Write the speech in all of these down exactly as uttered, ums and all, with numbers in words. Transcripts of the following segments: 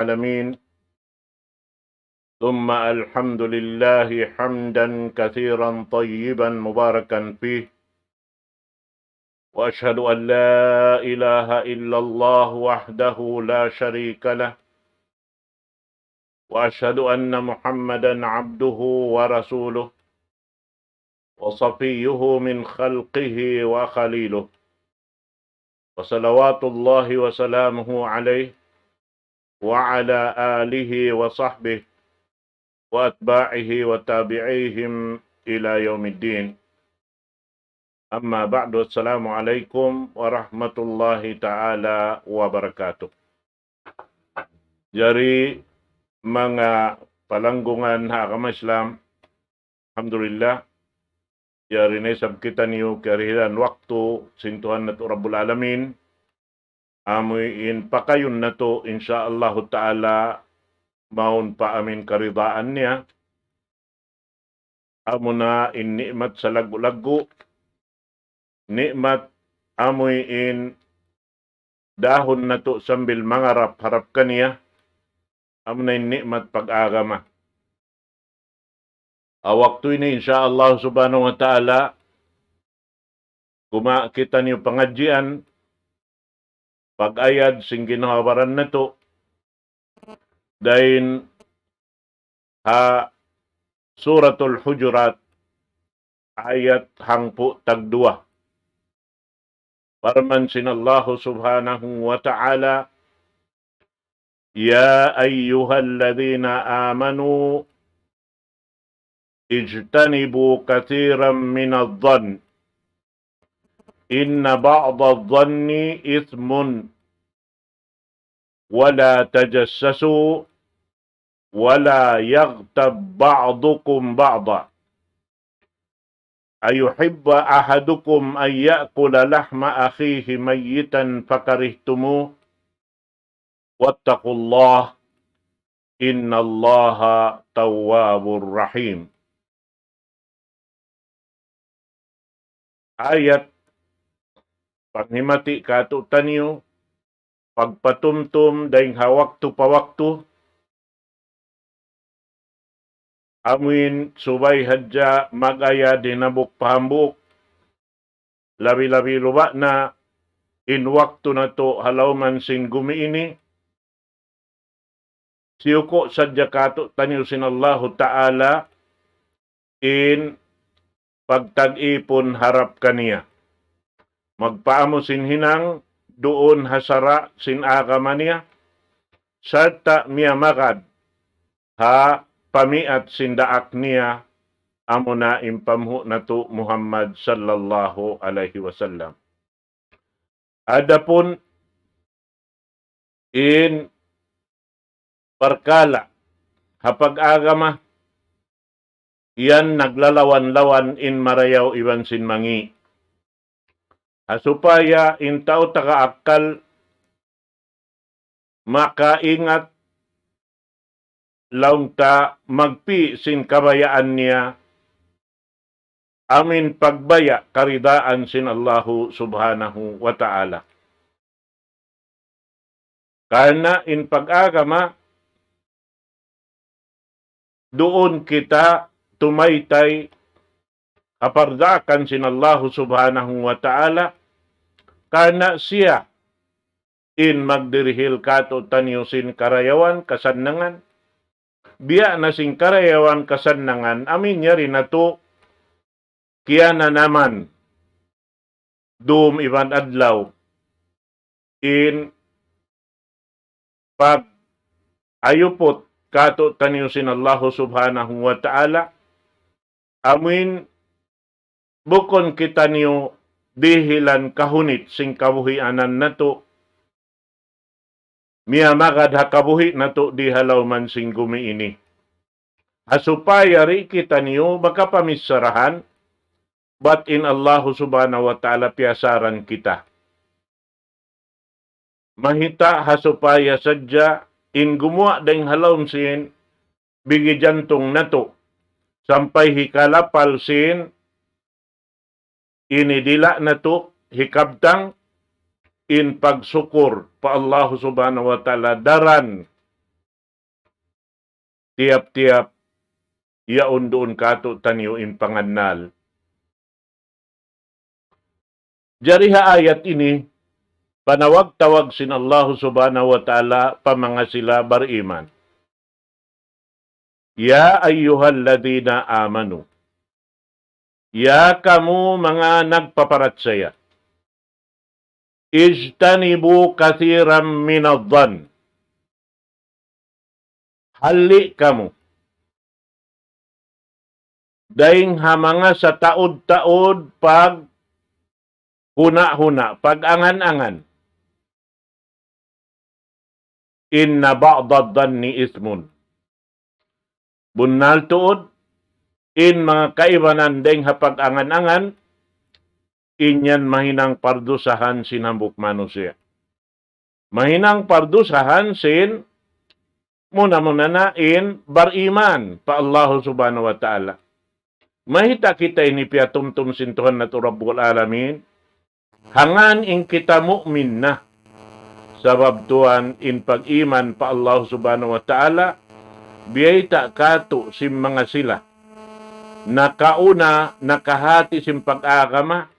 العالمين، ثم الحمد لله حمدا كثيرا طيبا مباركا فيه، وأشهد أن لا إله إلا الله وحده لا شريك له، وأشهد أن محمدا عبده ورسوله، وصفيه من خلقه وخليله، وصلوات الله وسلامه عليه وعلى آله وصحبه وأتباعه وتابعيهم إلى يوم الدين. أما بعد، السلام عليكم ورحمة الله تعالى وبركاته. Jari manga palanggungan ha agama Islam, alhamdulillah, jari na isab kitaniyu kiyarihilan waktu sin Tuhan natu' Rabbul Alamin, amu in pakayun natu', insya Allahu Ta'ala, mawn pa amu in karidaan niya, amuna in ni'mat salaggu'-laggu', ni'mat amu in dahun natu' sambil mangarap-harap kaniya, amuna in ni'mat pag-agama. Ha waktu ini, insya Allah subhanahu wa ta'ala, kuma kitaniyu pangadjian, pag-ayad sin ginhawa-baran natu', dayn ha Suratul Hujurat, ayat hangpu' tagduwa. Parman sin Allahu subhanahu wa ta'ala, يا أيها الذين آمنوا اجتنبوا كثيرا من الظن إن بعض الظن إثم ولا تجسسوا ولا يغتب بعضكم بعضا أيحب أحدكم أن يأكل لحم أخيه ميتا فكرهتموه واتقوا الله إن الله تواب رحيم. Ayat panghimati katu'taniyu, pagpatumtum dayn ha waktu pa waktu, amuin subay hadja mag-ayad di' nabuk pahambuuk, labi-labi luba' na in waktu natu' ha lawman sin gumi ini, siyuku' sadja katu'taniyu sin Allahu Ta'ala in pagtag-ipun harap kaniya. Magpaamu sin hinang duun ha sara' sin agama niya, sarta' miyamagad ha pamiat sin daak niya, amuna in panghu' natu' Muhammad sallallahu alayhi wasallam. Adapun in parkala' ha pag-agama, yan naglalawan-lawan in marayaw iban sin mangi'. Ha supaya in tau taga akkal makaingat laung ta magpi' sin kabayaan niya, amuin pagbaya' karidaan sin Allahu subhanahu wa ta'ala. Karna' in pag-agama, duun kita tumaytay ha pardaakan sin Allahu subhanahu wa ta'ala, karna' siya in magdirihil katu'taniyu sin karayawan kasannangan. Biya' na sin karayawan kasannangan, amuin yari natu' kiyananaman dum iban adlaw in pag-ayuput katu'taniyu sin Allahu subhanahu wa ta'ala, amuin bukun kitaniyu dihilan kahunit sin kabuhianan natu', miyamagad ha kabuhi' natu' di ha lawman sin gumi ini. Ha supaya di' kitaniyu makapamissarahan, bat in Allahu subhanahu wa ta'ala piyasaran kita. Mahita ha supaya sadja in gumuwa' dayng ha lawm sin bigi jantung natu', sampay hikalapal sin ini dila' natu' hikabtang in pagsukur pa Allahu subhanahu wa ta'ala daran tiyap-tiyap yaun duun kātu'niyu in pangannal. Jari ha ayat ini, panawag-tawag sin Allahu Subhanahu wa Ta'ala pa manga sila bariman. يا أيها الذين آمنوا. Ya kamu manga nagpaparachaya. اجتنبوا كثيرا من الظن. Halli' kamu dayn ha manga sataud-taud paghuna'-huna', pag-angan-angan. إن بعض الظن إثم. Bunnal tuud, in manga kaibanan dayn ha pag-angan-angan, in yan mahinang pardusahan sin hambuuk manusiya'. Mahinang pardusahan sin muna-muna na in bariman pa Allahu Subhanahu wa Ta'ala. Mayta' kita ini piyatumtum sin Tuhan natu' Rabbul Alamin? Hangkan in kita mu'min na. Sabab tuwan in pag-iman pa Allah Subhanahu wa Ta'ala, biyayta' kātu' sin manga sila nakauna, nakahati sin pag-agama,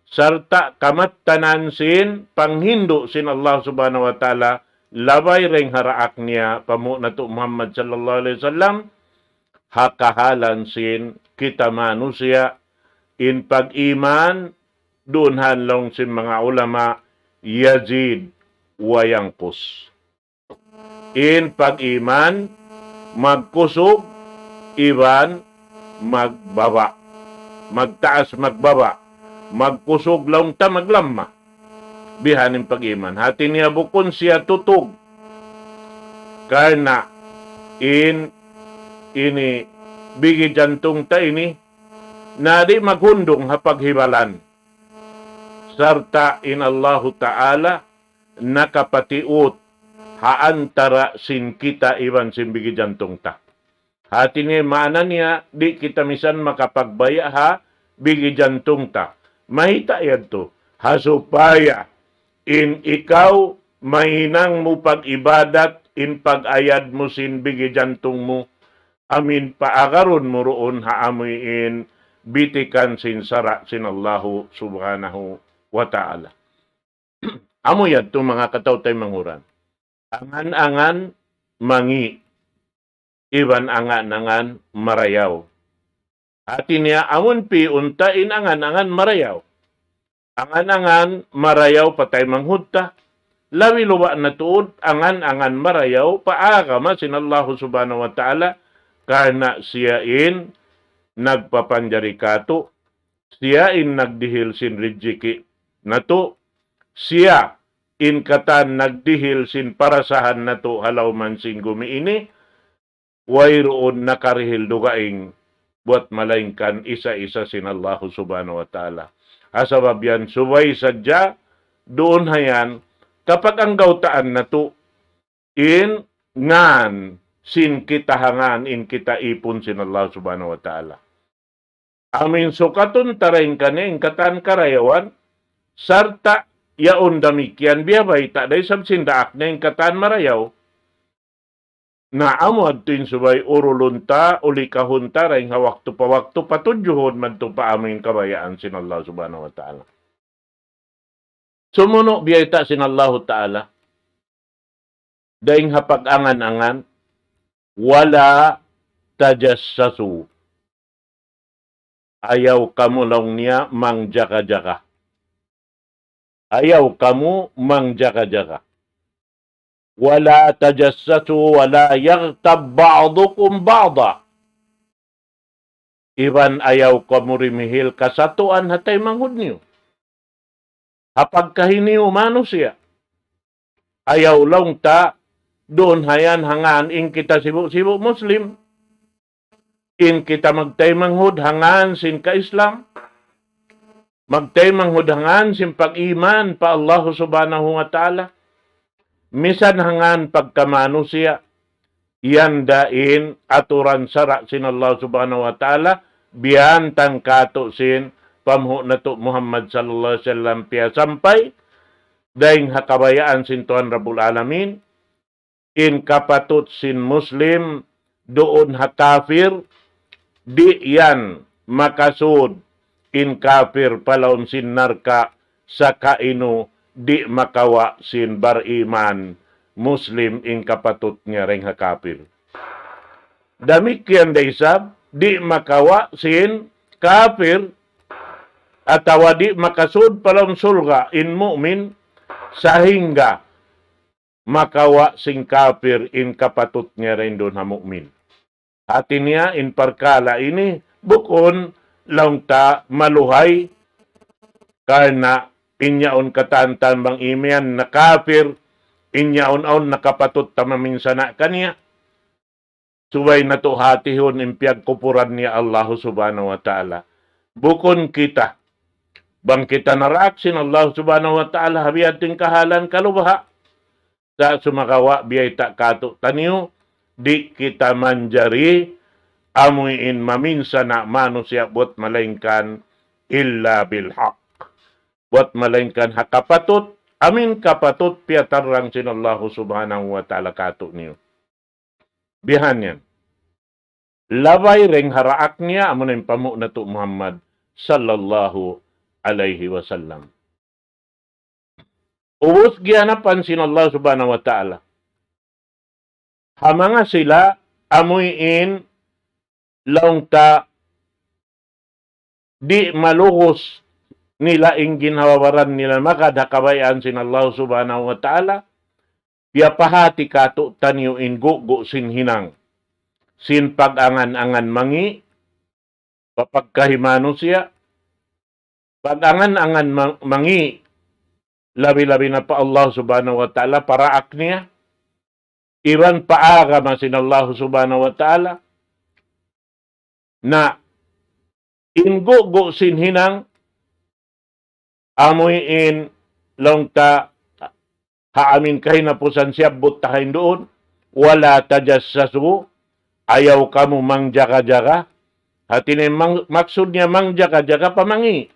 sarta' kamattanan sin panghindu' sin Allah Subhanahu wa Ta'ala, labay dayn ha daak niya, panghu' natu' Muhammad sallallahu alayhi wasallam, ha kahalan sin kita manusiya', in pag-iman, duun ha laung sin manga ulama, يزيد وينقص. In pag-iman, magkusug, iban magbaba'. Magtaas, magbaba'. Magkusug laung ta, maglamma. Bihan in pag-iman. Hati niya bukun siya tutug. Karna' in ini bigi jantung ta ini, na di' maghundung ha paghibalan. Sarta' in Allahu Ta'ala nakapatiut ha antara' sin kita iban sin bigi jantung ta. Hati niya maana niya, di' kita misan makapagbaya' ha bigi jantung ta. Mayta' yadtu? Ha supaya in ikaw mahinang mu pag-ibadat, in pag-ayad mu sin bigi jantung mu, amuin paagarun mu duun ha amuin bitikan sin sara' sin Allahu Subhanahu wa Ta'ala. Amu yadtu manga kataw-taymanghuran. Angan-angan mangi', iban angan-angan marayaw. Hati niya amun pi'un ta in angan-angan marayaw. Angan-angan marayaw pa taymanghud ta. Labi luba' na tuud angan-angan marayaw pa agama sin Allahu Subhanahu wa Ta'ala, karna' siya in nagpapanjari kātu', siya in nagdihil sin rijiki' natu', siya in katan nagdihil sin parasahan natu' ha lawm sin gumi ini, wayruun nakarihil dugaing buwat malaingkan isa-isa sin Allahu Subhanahu wa Ta'ala. Ha sabab yan, subay sadja, duun ha yan, kapag-anggawtaan natu' in ngan sin kita ha ngan in kita ipun sin Allah Subhanahu wa Ta'ala. Amuin sukatun ta dayn kaniya in katan karayawan, sarta' yaun damikkiyan biyabayta' da isab sin daak niya in katan marayaw. Na amu yadtu in subay urulun ta, ulikahun ta dayn ha waktu pa waktu, patudjuhun madtu pa amuin kabayaan sin Allah Subhanahu wa Ta'ala. Sumunu' biyayta' sin Allahu Ta'ala dayn ha pag-angan-angan, ولا تجسسوا. Ayaw kamu laung niya mangjaga-jaga. Ayaw kamu mangjaga-jaga. ولا تجسسوا ولا يغتب بعضكم بعضا. Iban ayaw kamu dimihil kasatuan ha taymanghud niyu. Ha pagkahi niyu manusiya'. Ayaw laung ta, duun ha yan ha ngan in kita sibu'-sibu' Muslim. In kita magtaymanghud ha ngan sin ka-Islam. Magtaymanghud ha ngan sin pag-iman pa Allahu Subhanahu wa Ta'ala. Misan ha ngan pagkamanusiya', yan da in aturan sara' sin Allah Subhanahu wa Ta'ala, biyantang kātu' sin panghu' natu' Muhammad sallallahu alayhi wasallam piyasampay, dayn ha kabayaan sin Tuhan Rabbul Alamin, in kapatut sin Muslim, duun ha kafir, di' yan makasud in kafir pa lawm sin narka', sakainu di' makawa' sin bariman Muslim in kapatut niya dayn ha kafir. Damikkiyan da isab, di' makawa' sin kafir atawa di' makasud pa lawm surga' in mu'min, sahingga makawa' sin kafir in kapatut niya dayn duun ha mu'min. Hati niya in parkala' ini bukun laung ta maluhay, karna' in yaun katan-katan bang imiyan na kafir, in yaun awn na kapatut ta maminsana' kaniya. Subay natu' hatihun in piyagkupuran niya Allahu Subhanahu wa Ta'ala. Bukun kita. Bang kita naraak sin Allahu Subhanahu wa Ta'ala ha biya' ha yan kahalan kalu baha'. Sa' sumagawa' biyayta' kātu'niyu, di' kita manjari amuin maminsana' manusiya' buwat malaingkan illa bil haq. Buwat malaingkan ha kapatut, amuin kapatut piyatarrang sin Allahu Subhanahu wa Ta'ala kātu'niyu. Bihan yan. Labay dayn ha raak niya, amuna in panghu' natu' Muhammad sallallahu alayhi wasallam. Ubus giyanapan sin Allah Subhanahu wa Ta'ala. Ha manga sila amuin laung ta di' malugus nila in ginhawa-baran nila magad ha kabayaan sin Allah Subhanahu wa Ta'ala, piyapahati kātu'niyu in gugu' sin hinang, sin pag-angan-angan mangi', pa pagkahi manusiya', pag-angan-angan mang-, mangi', labi-labi na pa Allah Subhanahu wa Ta'ala, pa raak niya, iban pa agama sin Allah Subhanahu wa Ta'ala, na in gugu' sin hinang, amuin laung ta ha amuin kahinapusan siyabbut ta ha yan duun, wala tajassasu, ayaw kamu mangjaga-jaga. Hati niya mang-, maksud niya mangjaga-jaga pa mangi'.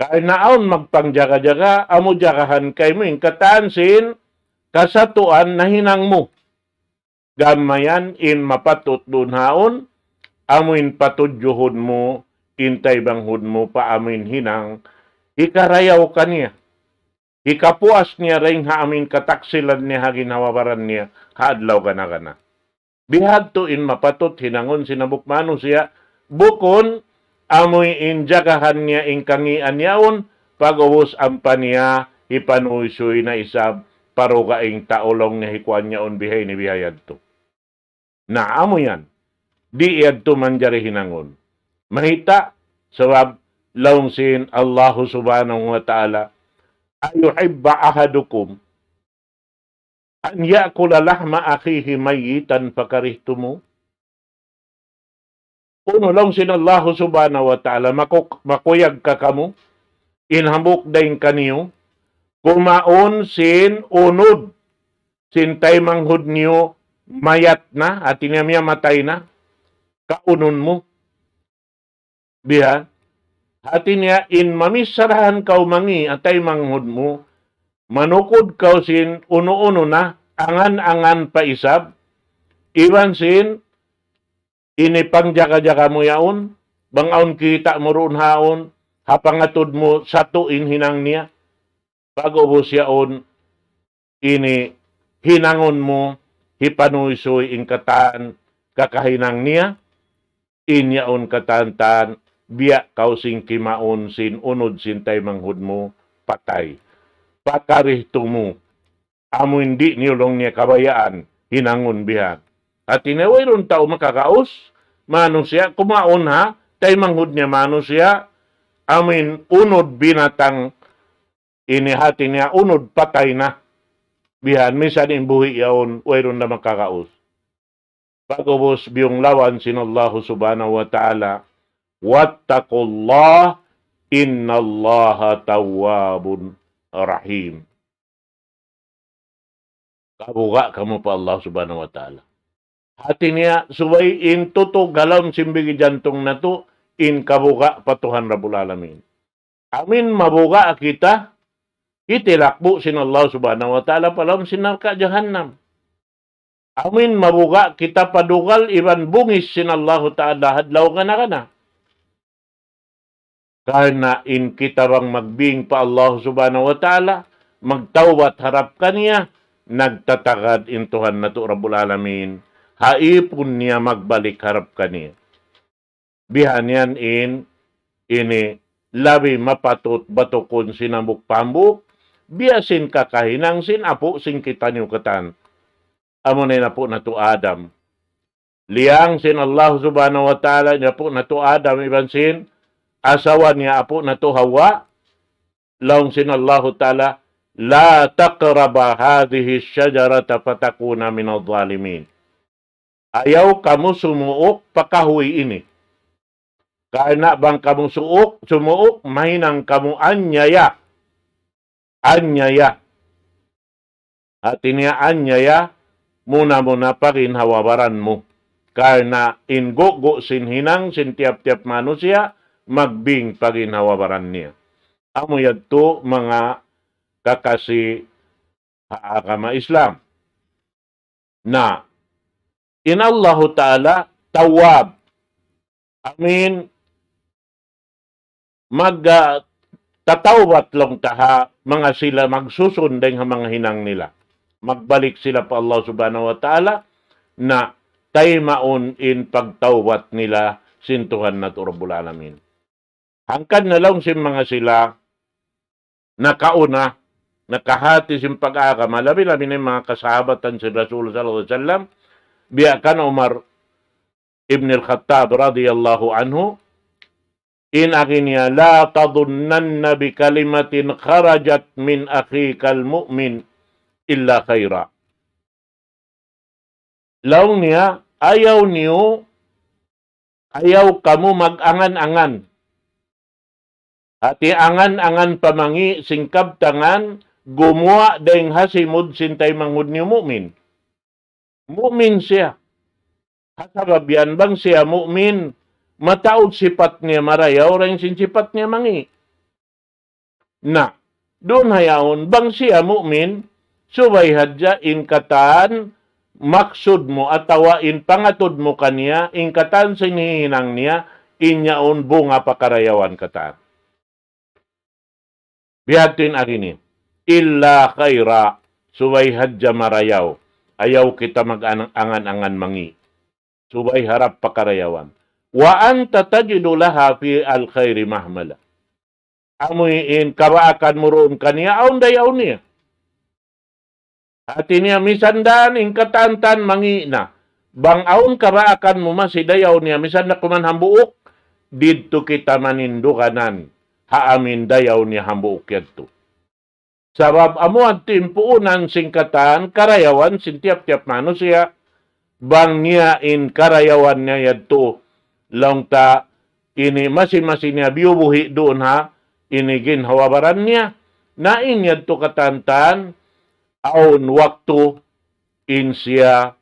Karna' awn magpangjaga-jaga, amu jagahan kaymu in katan sin kasatuan nahinang mu. Gam mayan in mapatut duun ha yaun, amuin patudjuhun mu, in taymanghud mu, pa amuin hinang, hikarayaw kaniya. Hikapuas niya dayn ha amuin kataksilan niya ha ginhawa-baran niya, ha adlaw gana-gana. Bihadtu in mapatut hinangun sin hambuuk manusiya', bukun amuin jagahan niya in kangian yaun, pag'ubus ampa niya hipanuysuy na isab pa dugaing tau laung niya hikuan yaun bihaini bihayadtu. Na amu yan, di' yadtu manjari hinangun. Mayta', sabab laung sin Allahu Subhanahu wa Ta'ala, أيحب أحدكم أن يأكل لحم أخيه ميتا فكرهتموه. Unu laung sin Allahu Subhanahu wa Ta'ala, maku-, makuyag ka kamu, in hambuuk dayn kaniyu, kumaun sin unud, sin taymanghud niyu, mayat na, hati niya miyamatay na, kaunun mu. Biya', hati niya in maminsarahan kaw mangi' ha taymanghud mu, manukud kaw sin unu-unu na, angan-angan pa isab, iban sin ini pangjaga-jaga mu yaun, bang awn kita' mu duun ha yaun, ha pangatud mu satu' in hinang niya, pag'ubus yaun, ini hinangun mu, hipanuysuy in katan kakahinang niya, in yaun katan-katan, biya' kaw sin kimaun sin unud sin taymanghud mu, patay. فكرهتموه. Amuin di' niyu laung niya kabayaan, hinangun bihan. Hati niya, wayruun tau makagaus, manusiya', kumaun ha taymanghud niya manusiya', amuin unud binatang ini hati niya unud patay na. Bihan, minsan in buhi' yaun, wayruun na makagaus. Pag'ubus biyung lawan sin Allahu Subhanahu wa Ta'ala, واتقوا الله إن الله تواب رحيم. Kabuga' kamu pa Allah Subhanahu wa Ta'ala. Hati niya, subay in tutug ha lawm sin bigi jantung natu', in kabuga' pa Tuhan Rabbul Alamin. Amuin mabuga' kita, hitilakbu' sin Allah Subhanahu wa Ta'ala pa lawm sin narka' jahannam. Amin mabuga' kita pa dugal iban bungis sin Allahu Ta'ala ha adlaw kana-kana. Karna' in kita bang magbing pa Allah Subhanahu wa Ta'ala, magtawbat harap kaniya, nagtatagad in Tuhan natu' Rabbul Alamin, ha ipun niya magbalik harap kaniya. Bihan yan in, ini labi mapatut batukun sin hambuuk pa hambuuk, biya' sin kakahinang sin apu' sin kitaniyu katan. Amuna in apu' natu' Adam. Liyang sin Allah Subhanahu wa Ta'ala in apu' natu' Adam iban sin asawa niya apu' natu' Hawa, laung sin Allahu Ta'ala, لا تقربا هذه الشجرة فتكونا من الظالمين. Ayaw kamu sumuuk pa kahuy ini. Karna' bang kamu suuk, sumuuk, mahinang kamu anyaya. Anyaya. Hati niya anyaya, muna-muna pa ginhawa-baran mu. Karna' in gugu' sin hinang sin tiyap-tiyap manusiya', magbing pa ginhawa-baran niya. Amu yadtu manga kakasi ha agama Islam. Na, in Allahu Ta'ala Tawwab. Amin, mag, ah, tatawbat laung ta ha manga sila magsusun dayng ha manga hinang nila. Magbalik sila pa Allah Subhanahu wa Ta'ala, na taymaun in pagtawbat nila sin Tuhan natu' Rabbul Alamin. Hangkan na laung sin manga sila nakauna, nakahati sin pag-agama, labi-labi na in manga kasahabatan sin Rasul sallallahu alayhi wasallam, biya' kan Umar ibn al-Khattab radiyallahu anhu, in agi niya, لا تظنن بكلمة خرجت من أخيك المؤمن إلا خيرا. Laung niya, ayaw niyu, ayaw kamu mag-angan-angan. Hati angan-angan pa mangi' sin kabtangan, gumuwa' dayng ha simud sin taymanghud niyu mu'min. Mu'min siya. Ha sabab yan bang siya mu'min, mataud sipat niya marayaw, dayng sin sipat niya mangi'. Na, duun ha yaun, bang siya mu'min, subay hadja in katan maksud mu atawa in pangatud mu kaniya, in katan sin hihinang niya, in yaun bunga pa karayawan katan. Bihadtu in agi niya. إلا خيرا, subay hadja marayaw. Ayaw kita mag-angan-angan mangi'. Subay harap pa karayawan. وأنت تجد لها في الخير مهملا. Amu in kabaakan mu duun kaniya, awn dayaw niya. Hati niya, misan da in katan-katan mangi' na. Bang awn kabaakan mu masi dayaw niya, misan da kuman hambuuk, didtu kita maninduganan ha amin dayaw niya hambuuk yadtu. Sabab amu yadtu in puunan sin katan karayawan sin tiyap-tiyap manusiya', bang niya in karayawan niya yadtu, laung ta ini masi-masi niya biyubuhi' duun ha ini ginhawa-baran niya. Na in yadtu katan-katan, awn waktu in siya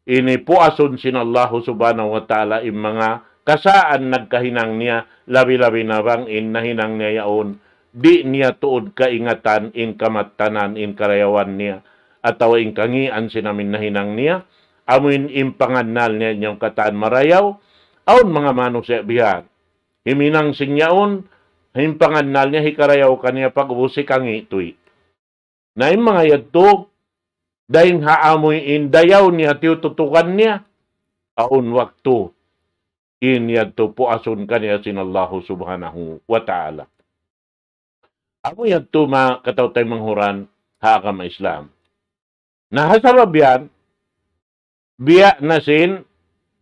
ini puasun sin Allahu Subhanahu wa Ta'ala in manga kasaan nagkahinang niya, labi-labi na bang in nahinang niya yaun, di' niya tuud kaingatan in kamattanan in karayawan niya, atawa in kangian sin amin nahinang niya, amu in in pangannal niya in katan marayaw, awn manga manusiya' bihan. Himinang sin yaun, in pangannal niya hikarayaw kaniya pag'ubus hikangi' tuud. Na in manga yadtu, dayng ha amu in dayaw niya tiyututukan niya, awn waktu in yadtu puasun kaniya sin Allahu Subhanahu wa Ta'ala. Amu yadtu manga kataw-taymanghuran ha agama Islam. Na ha sabab yan, biya' na sin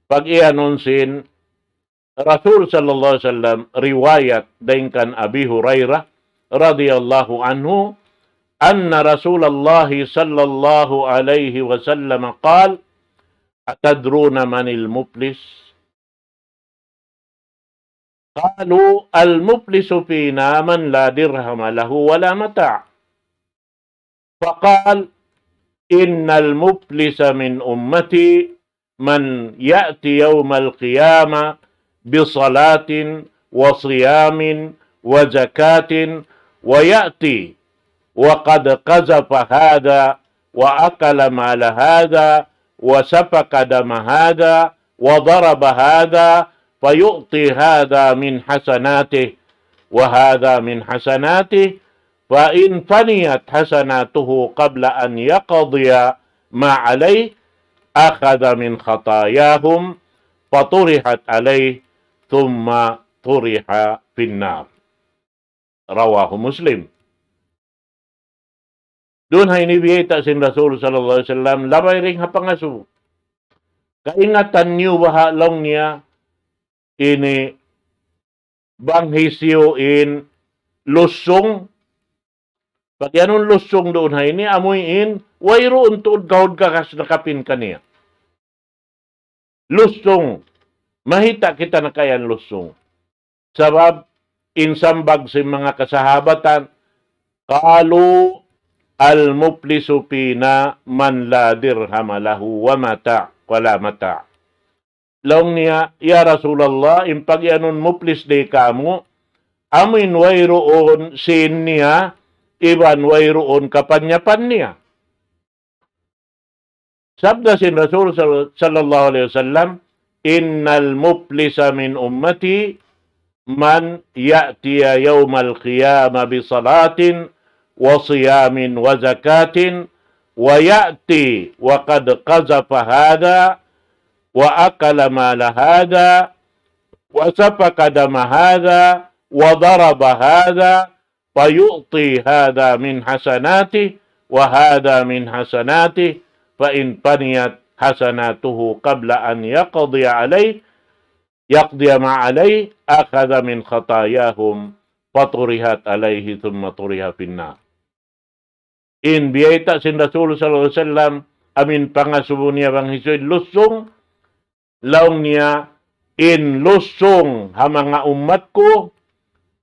pag-iyanun sin Rasul sallallahu alayhi wasallam, riwayat dayn kan Abi Hurairah radiyallahu anhu, أن رسول الله صلى الله عليه وسلم قال: أتدرون من المفلس؟ قالوا: المفلس فينا من لا درهم له ولا متاع. فقال: إن المفلس من أمتي من يأتي يوم القيامة بصلاة وصيام وزكاة، ويأتي وقد قذف هذا وأكل مال هذا وسفك دم هذا وضرب هذا، فيعطي هذا من حسناته وهذا من حسناته، فإن فنيت حسناته قبل أن يقضي ما عليه، أخذ من خطاياهم فطرحت عليه ثم طرح في النار. رواه مسلم. Duun ha ini biyayta' sin Rasul sallallahu alayhi wasallam, labay dayn ha pangasubu. Kaingatan niyu baha' laung niya ini bang hisiyu in lusung. Pag-iyanun lusung duun ha ini, amuin wayruun tuud kahud-kakas nakapin kaniya. Lusung. Mahita' kita na kayan lusung. Sabab in sambag sin manga kasahabatan, قالوا: المفلس فينا من لا درهم له ومتاع، ولا متاع. Laung niya, "Ya Rasulullah, in pag-iyanun muflis dayn kamu', amuin wayruun sīn niya, iban wayruun kapanyapan niya." Sabda sin Rasul sal-, sallallahu alayhi wasallam, إن المفلس من أمتي من يأتي يوم القيامة بصلاة وصيام وزكاة، ويأتي وقد قذف هذا وأكل مال هذا وسفك دم هذا وضرب هذا، فيعطي هذا من حسناته وهذا من حسناته، فإن فنيت حسناته قبل أن يقضي عليه، يقضي ما عليه، أخذ من خطاياهم فطرحت عليه ثم طرح في النار. In biyayta' sin Rasul sallallahu alayhi wasallam, amuin pangasubu niya bang hisiyu in lusung, laung niya, in lusung ha manga ummat ku,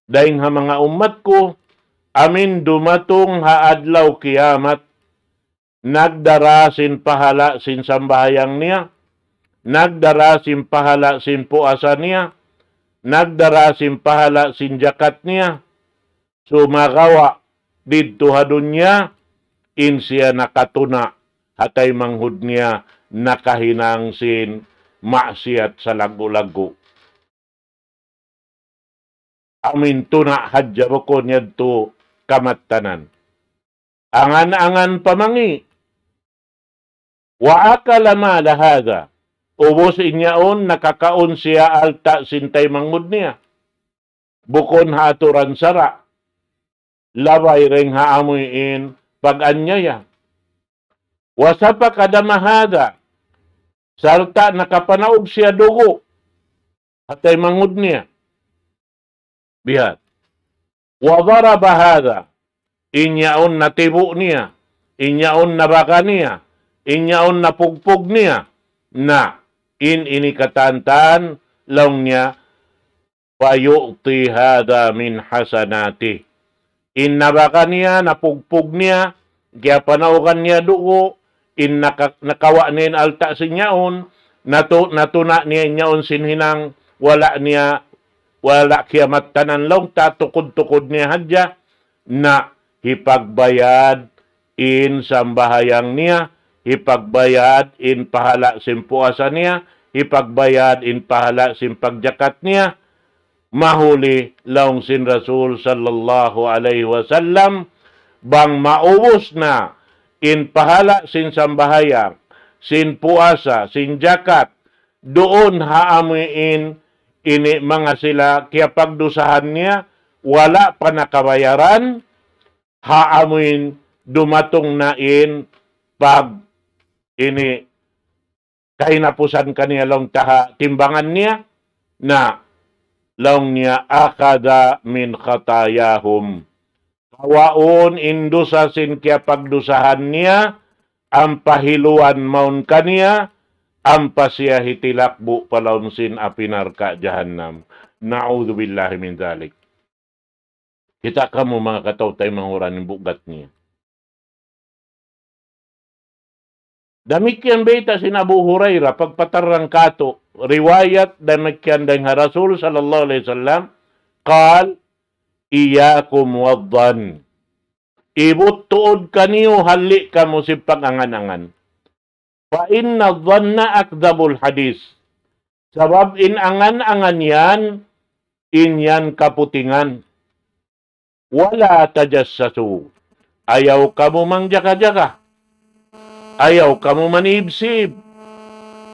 dayn ha manga ummat ku, amuin dumatung ha adlaw kiyamat, nagdara sin pahala' sin sambahayang niya, nagdara sin pahala' sin puasa niya, nagdara sin pahala' sin jakat niya, sumagawa' didtu ha dunya, in siya nakatuna' ha taymanghud niya nakahinang sin maksiyat salaggu'-laggu'. Amuin tuna' hadja bukun yadtu kamattanan. Angan-angan pa mangi'. وأكل مال هذا. Ubus in yaun nakakaun siya alta' sin taymanghud niya. Bukun ha aturan sara'. Labay dayn ha amuin pag-anyaya. وسفك دم هذا. Sarta' nakapanaug siya dugu' ha taymanghud niya. Biya' hādtu. وضرب هذا. In yaun natibu' niya. In yaun nabaga niya. In yaun napugpug niya. Na, in ini katan-katan laung niya, فيعطي هذا من حسناته. In nabaga niya, napugpug niya, kiyapanaugan niya dugu', in naka-, nakawa' niya in alta' sin yaun, natu-, natuna' niya in yaun sin hinang, wala' niya, wala' kiyamattanan laung ta, tukud-tukud niya hadja, na hipagbayad in sambahayang niya, hipagbayad in pahala' sin puasa niya, hipagbayad in pahala' sin pagjakat niya, mahuli laung sin Rasul sallallahu alayhi wasallam, bang maubus na in pahala' sin sambahayang, sin puasa, sin jakat, duun ha amuin ini manga sila kiyapagdusahan niya, wala' pa nakabayaran, ha amuin dumatung na in pag ini kahinapusan kaniya laung ta ha timbangan niya, na laung niya أخذ من خطاياهم. Kawaun in dusa sin kiyapagdusahan niya, ampa hiluan mawn kaniya, ampa siya hitilakbu' pa lawm sin api narka' jahannam. نعوذ بالله من ذلك. Kita' kamu manga kataw-taymanghuran in bugat niya. Damikkiyan bayta' sin Abu Hurairah, pagpatarrang kātu', riwayat damikkiyan dayn ha Rasul sallallahu alayhi wasallam, قال: إياكم والظن. Ibut tuud kaniyu, halli' kamu sin pag-angan-angan. فإن الظن أكذب الحديث. Sabab in angan-angan yan, in yan kaputingan. ولا تجسسوا. Ayaw kamu mangjaka-jaka. Ayaw kamu manibsib.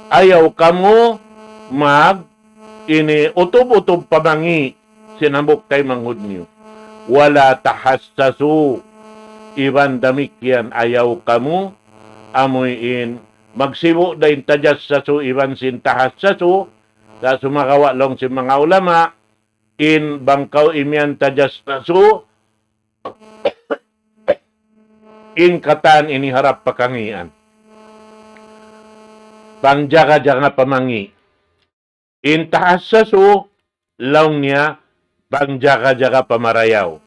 Ayaw kamu mag ini utub-utub pamangi' sin hambuuk taymanghud niyu. ولا تحسسوا. Iban damikkiyan ayaw kamu amuin in magsibu' da in tajassasu iban sin tahassasu, sa' sumagawa' laung sin manga ulama, in bang kaw imiyan tajassasu, in katan ini harap pakangian. Pangjaga-jaga pamangi'. In tahassasu, laung niya, pangjaga-jaga pamarayaw.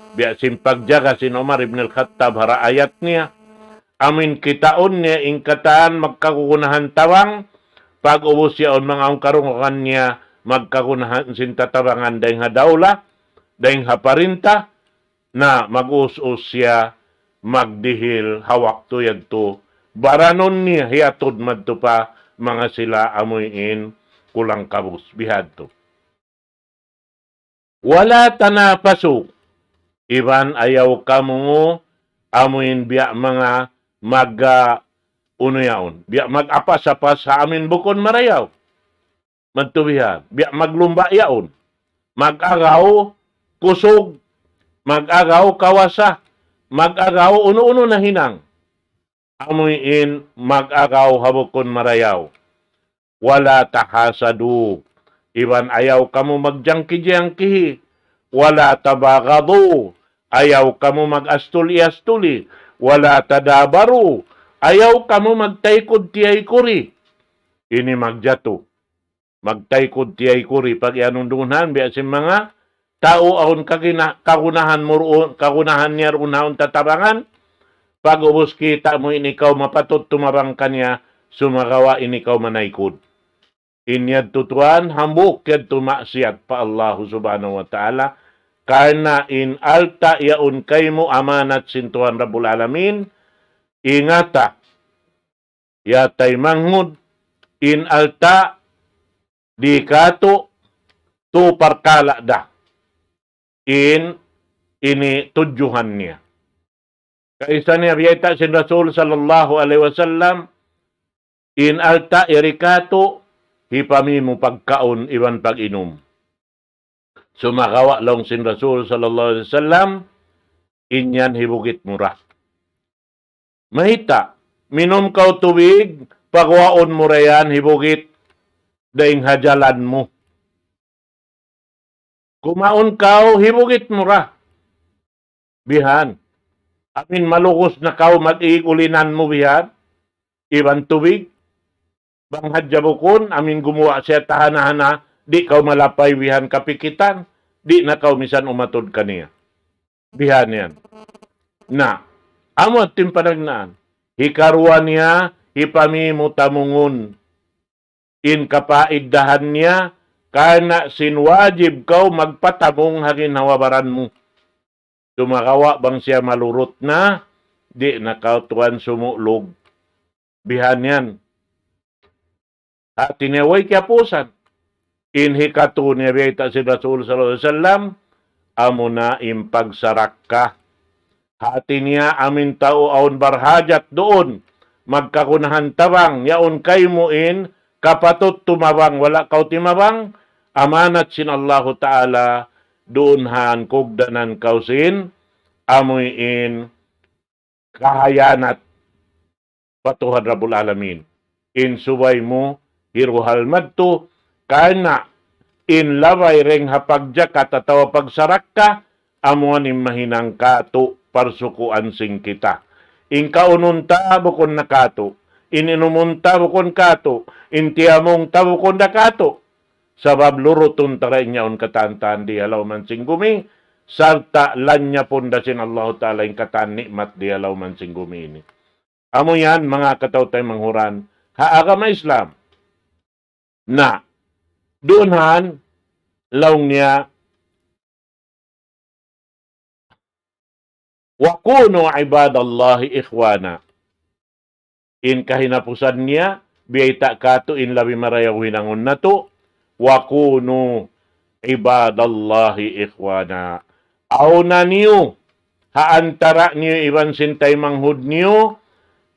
Biya' sin pagjaga sin Umar ibn al-Khattab ha raayat niya. Amuin kitaun niya in katan magkagunahan tabang, pag-ubus yaun manga awn karungugan niya magkagunahan sin tatabangan dayng ha dawla, dayng ha parinta, na mag-us-us siya magdihil ha waktu yadtu, baranun niya hiyatud madtu pa manga sila amuin kulang kabus bihadtu. ولا تنافسوا. Iban ayaw kamu amuin biya' manga mag, ah, unu yaun, biya' mag-apas-apas ha amuin bukun marayaw. Madtu bihan, biya' maglumba' yaun. Mag-agaw kusug, mag-agaw kawasa, mag-agaw unu-unu na hinang. Amuin mag-agaw ha bukun marayaw. ولا تحاسدوا. Iban ayaw kamu magjangki-jangkihi. ولا تباغضوا. Ayaw kamu mag-astul-iyastuli. ولا تدابروا. Ayaw kamu magtaykud-tiyaykuri. Ini magjatu. Magtaykud-tiyaykuri pag-iyanun duun han, biya' sin manga tau awn kagina-, kagunahan mu duun, kagunahan niya duun ha awn tatabangan, pag-ubus kita' mu in ikaw mapatut tumabang kaniya, sumagawa' in ikaw manaykud. In yadtu tuwan, hambuuk yadtu maksiyat pa Allahu Subhanahu wa Ta'ala, karna' in alta' yaun kaymu amanat sin Tuhan Rabbul Alamin, ingata, ya taymanghud, in alta' di katu' tu parkala' da. In ini tudjuhan niya. Kaisa niya biyayta' sin Rasul sallallahu alayhi wasallam, in alta' yari katu' hipami mu pagkaun iban pag-inum. Sumagawa' laung sin Rasul sallallahu alayhi wasallam, in yan hibugit mu ra. Mayta', minum kaw tubig, paguwaun mu ra yan, hibugit, dayng ha jalan mu. Kumaun kaw, hibugit mu ra. Bihan. Amin malugus na kaw, mag-iig ulinan mu bihan. Iban tubig. Bang hadja bukun, amin gumuwa' siya tahana-hana, di' kaw malapay bihan kapikitan, di' na kaw misan umatud kaniya. Bihan yan. Na, amu in panagnaan. Hikaruwa niya, hipami mu tamungun. In kapaiddahan niya, karna' sin wajib kaw magpatamung ha ginhawa-baran mu. Sumagawa' bang siya malurut na, di' na kaw tuwan sumulug. Bihan yan. Hati niya way kiyapusan. In hikatu niya biyayta' sin Rasul sallallahu alayhi wasallam, amuna in pagsarakka. Hati niya amin tau awn barhajat duun, magkagunahan tabang, yaun kaymu in kapatut tumabang, wala' kaw timabang, amanat sin Allahu Ta'ala, duun han kugdanan kaw sin, amuin kahayanat pa Tuhan Rabbul Alamin. In subay mu hiruhal madtu, karna' in labay dayng ha pagjakat atawa pagsarakka, amuin mahinang katu' parsukuan sin kita. In kaunun ta bukun na katu', in inumun ta bukun katu', in tiyamung ta bukun da katu'. Sabab lurutun ta da in yaun katan-katan di ha lawm sin gumi, sarta' lanyapun da sin Allahu Ta'ala in katan ni'mat di ha lawm sin gumi ini. Amu yan, manga kataw-taymanghuran ha agama Islam. Na, duun han, laung niya, وكونوا عباد الله إخوانا. In kahinapusan niya, biyayta' katu' in labi marayaw hinangun natu', وكونوا عباد الله إخوانا. Awna niyu, ha antara' niyu iban sin taymanghud niyu,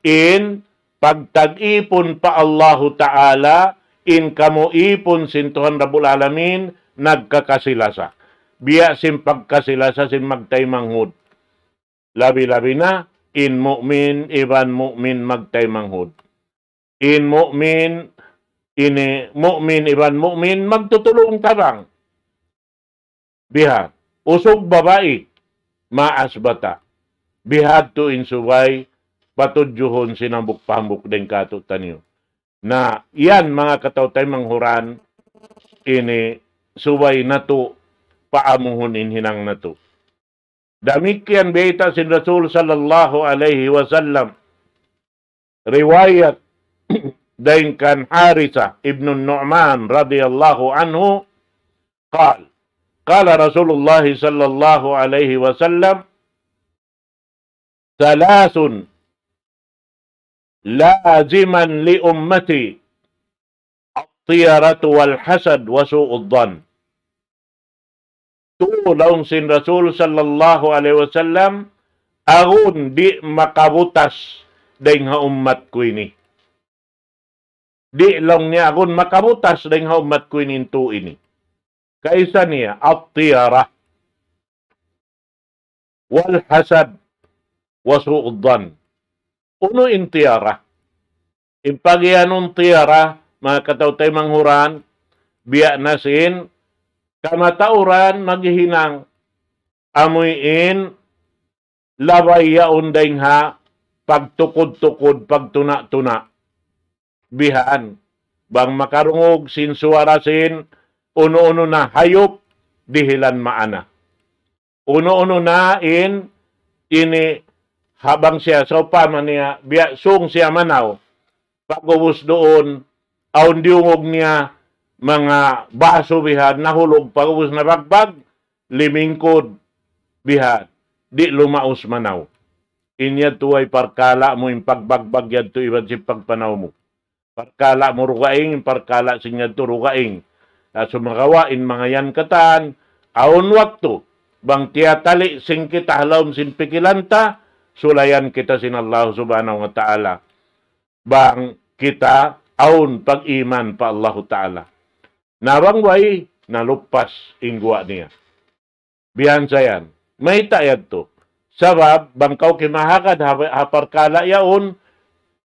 in pagtag-ipun pa Allahu Ta'ala, in kamu ipun sin Tuhan Rabbul Alamin, nagkakasilasa. Biya' sin pagkasilasa sin magtaymanghud. Labi-labi na, in mu'min iban mu'min magtaymanghud. In mu'min, ini mu'min iban mu'min magtutulung tabang. Biha, usug babai, maas bata'. Bihadtu in subay, patudjuhun sin hambuuk pa hambuuk dayn kātu'niyu. Na, yan manga kataw-taymanghuran, ini subay natu', paamuhun in hinang natu'. Damikkiyan biyayta' sin Rasul sallallahu alayhi wasallam. Riwayat dayn kan Harisa ibn Nu'man radiyallahu anhu, قال، قال رسول الله صلى الله عليه وسلم: ثلاث لازمن لأمتي، الطيرة والحسد وسوء الظن. Tu laung sin Rasul sallallahu alayhi wasallam, agun di' makabutas dayn ha ummat ku ini. Di' laung niya agun makabutas dayn ha ummat ku ini in tu ini. Kaisa niya, الطيرة والحسد وسوء الظن. Unu in tiyara? In pagiyanun tiyara, manga kataw-taymanghuran, biya' na sin, kamatauran maghihinang, amuin, labay yaun dayn ha, pagtukud-tukud, pagtuna-tuna. Bihaan, bang makarungug sin suwara sin, unu-unu na hayup, dihilan maana. Unu-unu na in, ini ha bang siya, sawpama niya, biya' sung siya manaw. Pag'ubus duun, awn diyungug niya, manga basu biha', nahulug, pag'ubus nabagbag, limingkud, biha', di' lumaus manaw. In yadtu way parkala' mu in pagbagbag yadtu iban sin pagpanaw mu. Parkala' mu dugaing, parkala' sin yadtu dugaing. Na sumagawa' in manga yan katan, awn waktu, bang tiyatali' sin kita ha lawm sin pikilan ta, sulayan kita sin Allah Subhanahu wa Ta'ala. Bang kita awn pag-iman pa Allahu Ta'ala. Na bang way, nalupas in guwa' niya. Biya' sa yan. Mayta' yadtu? Sabab, bang kaw kimahagad ha, ha parkala' yaun,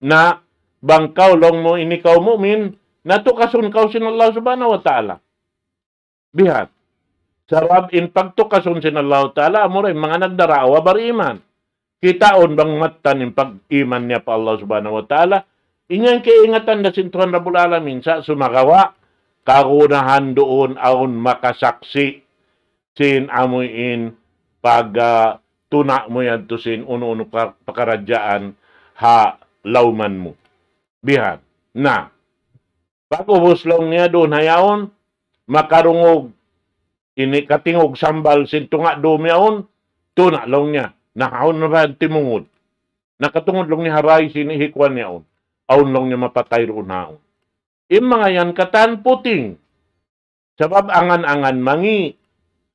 na bang kaw laung mu ini kaw mu'min, na tukasun kaw sin Allah Subhanahu wa Ta'ala. Bihan. Sabab in pagtukasun sin Allah Ta'ala, amura in manga nagdara'wa bariman. Kitaun bang mattan in pag-iman niya pa Allah Subhanahu wa Ta'ala, in yan kaingatan da sin Tuhan Rabbul Alamin, sa' sumagawa', kagunahan duun awn makasaksi', sin amuin pag, ah, tuna' mu yadtu sin unu-unu pa-, pakaradjaan ha lawman mu. Bihan. Na, pag'ubus laung niya duun ha yaun, makarungug, ini katingug sambal sin tunga' dum yaun, tuna' laung niya, na awn na ba timungud? Nakatungud laung niya ha bay sin hikuan yaun. Awn laung niya mapatay duun ha yaun. In manga yan katan puting. Sabab angan-angan mangi',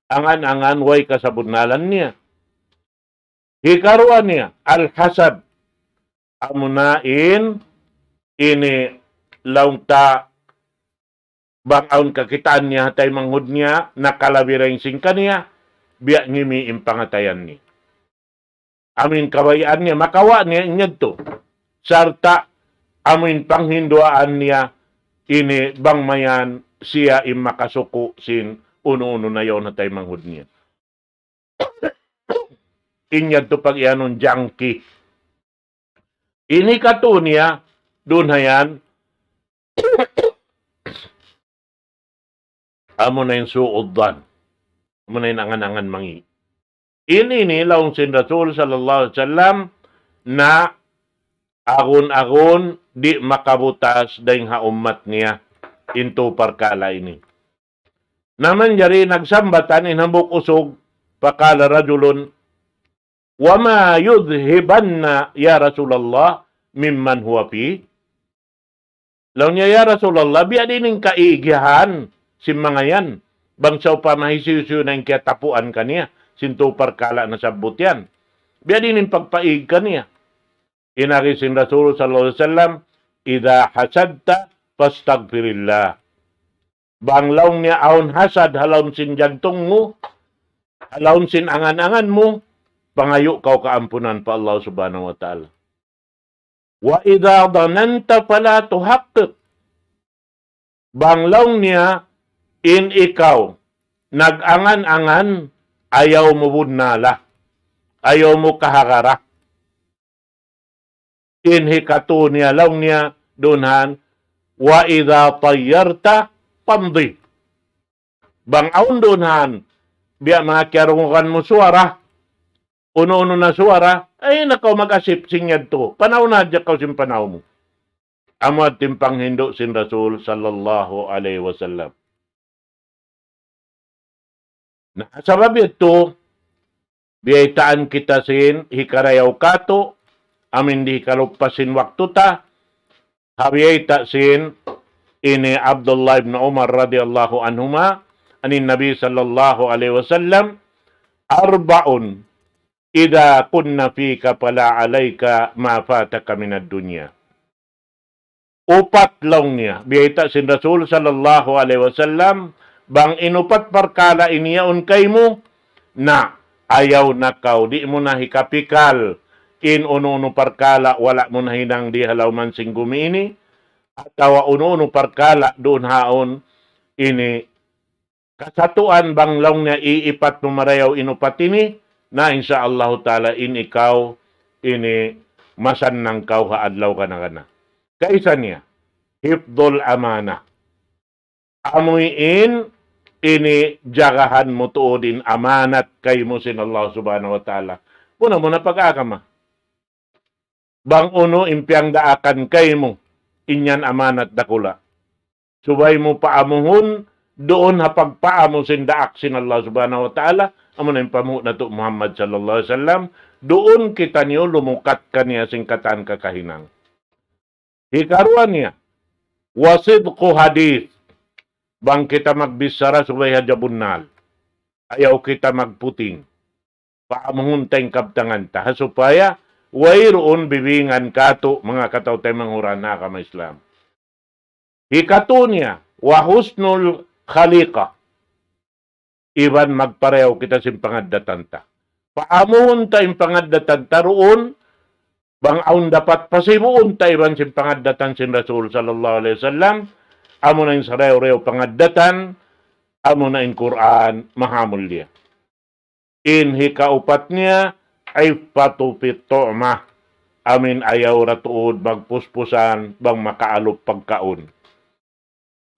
angan-angan way kasabunnalan niya. Hikaruwa niya, al-hasad. Amuna in, ini laung ta bang awn kakitaan niya ha taymanghud niya, nakalabi dayn sin kaniya, biya' ngimi in pangatayan niya. Amuin kabayaan niya, makawa' niya in yadtu. Sarta' amuin panghinduwaan niya, ini bang mayan siya in makasuku' sin unu-unu na yaun ha taymanghud niya. In yadtu pag-iyanun jangki. Ini katu' niya, duun ha yan, amuna in su'udhan. Amuna in angan-angan mangi'. Ini, ini laung sin Rasul sallallahu alayhi wasallam na agun-agun di' makabutas dayn ha ummat niya in tu parkala' ini. Na manjari nagsambatan in hambuuk usug, فقال رجل: وما يذهبن يا رسول الله ممن هو فيه؟ Laung niya, "Ya Rasulullah, biya' diin in kaigihan sin manga yan? Bang sawpama hisiyu-siyu na in kiyatapuan kaniya, sin tū parkala' nasabbut yan. Biya' diin in pagpaig kaniya?" In agi sin Rasul sallallahu alayhi wasallam, "إذا حسدت فاستغفر الله." Bang laung niya awn hasad ha lawm sin jantung mu, ha lawm sin angan-angan mu, pangayu' kaw kaampunan pa Allah Subhanahu wa Ta'ala. "وإذا ظننت فلا تحقق." Bang laung niya in ikaw nag-angan-angan, ayaw mu bunnala, ayaw mu kahagara. In hikatū niya laung niya duun han, "وإذا طيرت فامض." Bang awn duun han, biya' manga kiyarungugan mu suwara, unu-unu na suwara, ay na kaw mag-asip sin yadtu. Panaw na hadja kaw sin panaw mu. Amu yadtu in panghindu' sin Rasul sallallahu alayhi wasallam. Na, sabab yadtu, biyaytaan kita sin hikarayaw katu', amu in di' hikalupas sin waktu ta, ha biyayta' sin ini Abdullah ibn Umar radiyallahu anhuma, عن النبي صلى الله عليه وسلم: "أربع إذا كن فيك فلا عليك ما فاتك من الدنيا." Upat laung niya, biyayta' sin Rasul sallallahu alayhi wasallam, bang in upat parkala' ini yaun kaymu, na, ayaw na kaw, di' mu na hikapikal in unu-unu parkala' wala' mu nahinang di ha lawm sin gumi ini, atawa unu-unu parkala' duun haun ini kasatuan. Bang laung niya iipat mu marayaw in upat ini, na insya Allahu Ta'ala in ikaw ini masannang kaw ha adlaw kana-kana. Kaisa niya, حفظ الأمانة. Amu in ini jagahan mu tuud in amanat kaymu sin Allah Subhanahu wa Ta'ala. Muna-muna pag-agama. Bang unu in piyangdaakan kaymu, in yan amanat dakula'. Subay mu paamuhun, duun ha pagpaamu sin daak sin Allah Subhanahu wa Ta'ala, amu na in pamuhu' natu' Muhammad sallallahu alayhi wasallam, duun kitaniyu lumukat kaniya sin katan kakahinang. Hikaruwa niya, وصدق حديث. Bang kita magbichara subay hadja bunnal. Ayaw kita magputing. Paamuhun ta in kabtangan ta. Ha supaya wayruun bibingan katu' manga kataw-taymanghuran ha agama Islam. Hikatū niya, وحسن الخليقة. Iban magparayaw kita sin pangaddatan ta. Paamuhun ta in pangaddatan ta duun, bang awn dapat pasibuun ta iban sin pangaddatan sin Rasul sallallahu alayhi wasallam, amu na in sarayaw-rayaw pangaddatan, amu na in Qur'an, mahamulliya. In hikaupat niya, العفة في الطعمة. Amu in ayaw ra tuud magpuspusan bang makaalup pagkaun.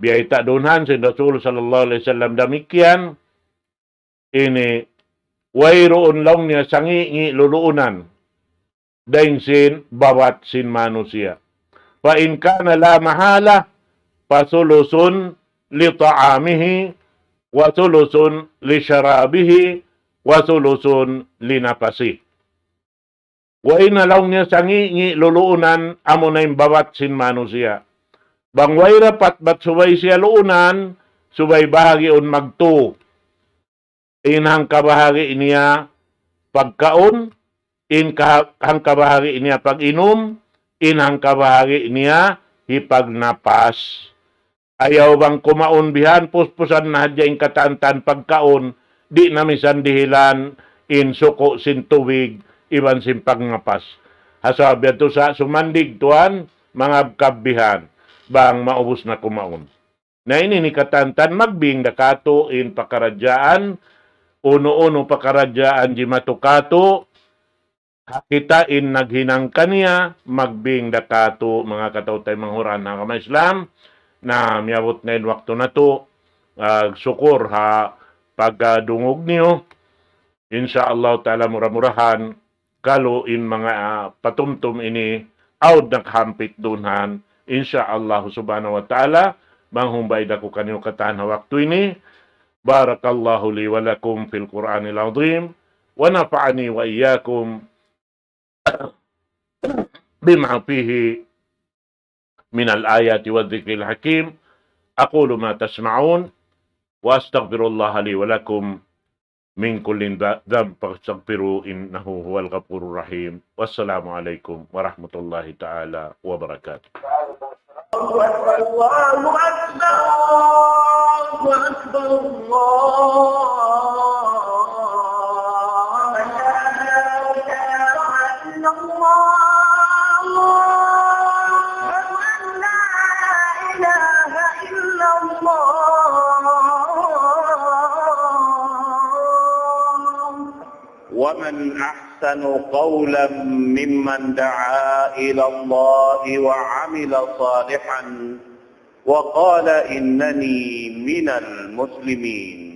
Biyayta' duun han sin Rasul sallallahu alayhi wasallam damikkiyan, ini wayruun laung niya sangi'-ngi' luluunan dayn sin babat sin manusiya'. فإن كان لا محالة فثلث لطعامه وثلث لشرابه وثلث لنفسه. Way na laung niya sangi'-ngi' luluunan, amu na in babat sin manusiya'. Bang way ra patbat subay siya luunan, subay bahagiun magtū. In hangkabahagi' niya pagkaun, in kaha-, hangkabahagi' niya pag-inum, in hangkabahagi' niya hipagnapas. Ayaw bang kumaun bihan, puspusan na hadja in katan-katan pagkaun, di' na misan dihilan in suku' sin tubig, iban sin pagnapas. Ha sabab yadtu sa' sumandig tuwan, mangabkab bihan, bang maubus na kumaun. Na ini in katan-katan magbing da katu' in pakaradjaan, unu-unu pakaradjaan jimatu katu', ha kita in naghinang kaniya, magbing da katu' manga kataw-taymanghuran ha agama Islam. Na miyabut na in waktu natu', ah, sukur ha pagdungug niyu. Insya Allah Ta'ala mura-murahan, kalu in manga, ah, patumtum ini, awn nakahampit duun han. Insya Allah Subhanahu wa Ta'ala, manghumbay da aku kaniyu katan ha waktu ini. بارك الله لي ولكم في القرآن العظيم، ونفعني وإياكم بما فيه من الآيات والذكر الحكيم. أقول ما تسمعون، وأستغفر الله لي ولكم من كل ذ-، ذنب فاستغفروه إنه هو الغفور الرحيم. والسلام عليكم ورحمة الله تعالى وبركاته. الله أكبر، الله أكبر، الله أكبر، الله أكبر. لا إله إلا الله. أشهد أن لا إله إلا الله. ومن أحسن قولا ممن دعا إلى الله وعمل صالحا وقال إنني من المسلمين.